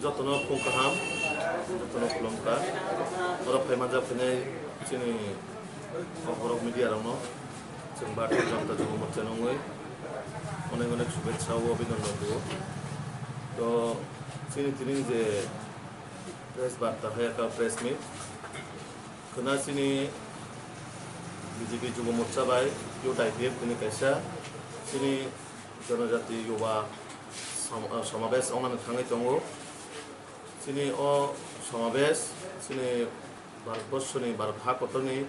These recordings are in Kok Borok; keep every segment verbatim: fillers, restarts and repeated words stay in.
Jotono phung kaham, jotono khulumkha. Oro phai manjak phainai chini borok media rokno chwng Bharatiya Janata Yuva Morcha nungwi onek onek shubhechha o abhinandan rwo. To chini tini je press barta hai aka press meet khwna chini B J P Yuva Morcha bai U T I P F tini kaisa chini Janajati Yuva Sam-, ah, Samabesh wngnani thangwi tongo. Chini o Samabesh chini Bharatborsoni, Bharat ha kotorni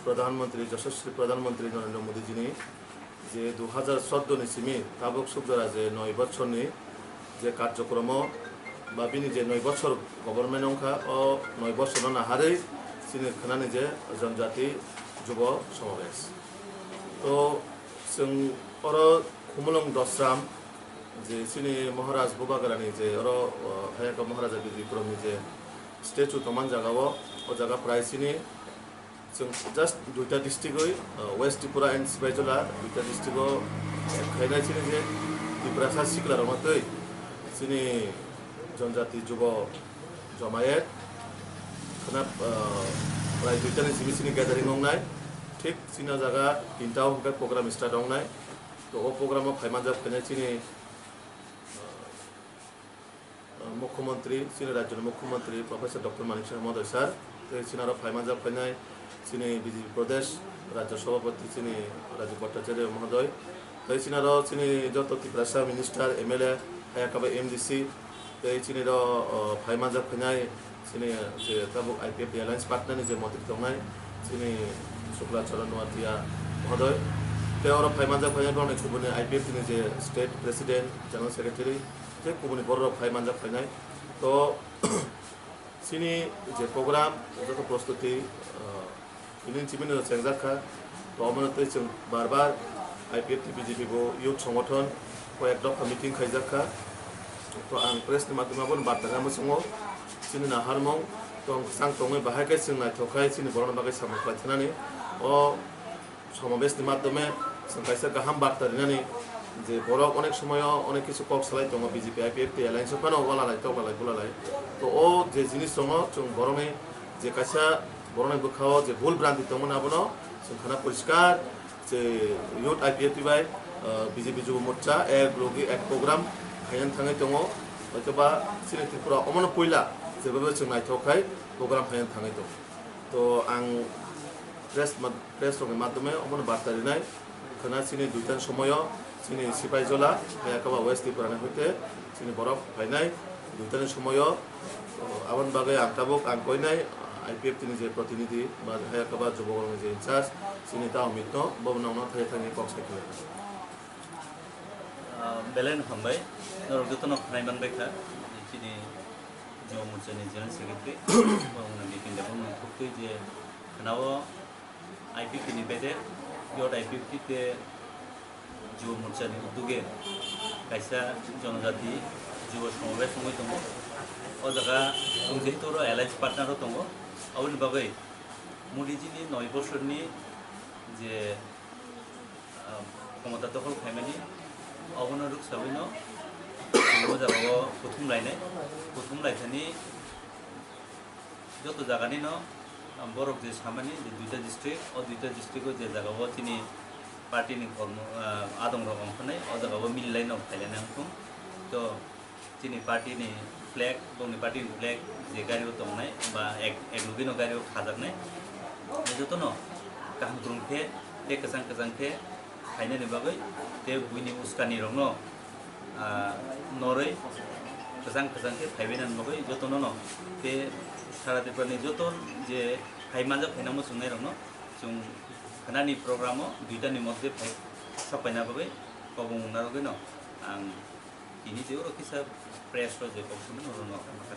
Pradhan Mantri, Yashaswi Pradhan Mantri Narendra Modi jini je dui hajar choudo ni simi tabuk suk jora je noi bochorni je karjokromo ba bini je noi bochor government wngkha, o noi bochorno naharwi chini khwnani je Janajati Yuva Samabesh. To chwng oro Khumulwng Dosram je chini Maharaj Bubagrani je oro, o, Hayaka Maharaja Bidhi Khoroknwi je statue tongmani jaga o, o jaga prai chini chwng just duita district oi, o, West Tripura and Sipaijala duita district o khainai chini je Tiprasa sikla rokno twi chini Janajati Yuva Jamayat khwna, o, prai duita ni simi chini gathering wngnai, thik chini o jaga tinta o hwnkhe program start wngnai. To o program o phai manjak phainai chini, uh, Mukhyamantri, chini rajyoni Mukhyamantri Professor Doctor Manik Saha Mohodoy sir, tei chini aro phai manjak phainai chini B J P Pradesh Rajya Sabhapati chini Rajiv Bhattacharya Mohodoy, tei chini aro chini joto Tiprasa Minister, M L A, hayakaba M D C, tei chini ro, uh, phai manjak phainai chini je tabuk I P F T Alliance partner ni je mantri tongnai chini Shukla Charan Noatia Mohodoy, tei oro phai manjak phainai borokni kubuni I P F T ni je State President, General Secretary, tei kubuni borok rok phai manjak phainai. To chini je program joto prostuti, uh, Bini chimino chengjak kha. To omono tei chwng bar bar I P F T B J P bo youth songothon koyek dopha meeting khaijak kha. To ang press ni madhyome abono barta kha muchungo chini naharmung tong kwchang tongwi bahai khe chwng naithok khai chini borokno bagwi samung khlai thanani. O somabesh ni madhyome chwng kaisa kaham barta rinani je borok onek somoyo onek kisu kok salai tongo B J P I P F T alliance o phano walalai toklalai bulalai. To o je jinis tongo chwng borokni je kaisa borokni bwkhao je bhul bhranti tongmani abono chwng khana poriskar je youth I P F T bai, uh, B J P Yuva Morcha ek logi ek program khaina thangwi tongo. Hoitoba chini Tripura omono puila jebabe chwng naithok khai program khaina thangwi tongo. To ang press ma-, press rokni madhyome omono barta rinai. Khwna chini duitani somoyo chini Sipaijala, Hayakaba West Tripura ni hoite chini borok phainai duitani somoyo, o, aboni bagwi ang tabuk ang koinai I P F T ni je protinidhi ba Hayakaba Jubogorokni je in charge chini Tao Mitno, bo nokno thai thani kok sai khlai. Ah, belai no hambai, norok jotono khnai manbai kha, chini Yuva Morcha ni General Secretary, bo wngna meeting debo nang thuktwi je khwnao I P T ni bedek, youth I P T tei Yuva Morcha ni uduge kaisa Jonojati Yuva Somabesh wngwi tongo. O jaga chwng jehetu oro alliance partner o tongo, aboni bagwi Modi ji ni noi bosorni je, ah, khomota dokhol khaimani, obono rwksawino chwng o jagao kuthum lainai, kuthum laithani joto jagani no, ah, borok je samani je duita district, o duita district o je jaga o chini party ni kormo, ah, adong rok ongkha nai, o jaga o mili lai no phailai nang thung. To chini party ni flag, bongni party ni flag je gari o tongnai ba ek, ek logi no gari o khajaknai, joto no kaham kwrwng khe tei kwchang kwchang khe khainani bagwi tei buini uskani rokno, ah, norwi kwchang kwchang khe phaibainani bagwi jotono no tei sara Tripura ni joto je phai manjak phaina muchungnai rokno chwng khnani program o duitani moddhe phai sok paina bagwi kobong narwgwi no ang tini je oro kisa press rok je kok swngnai oro no kha.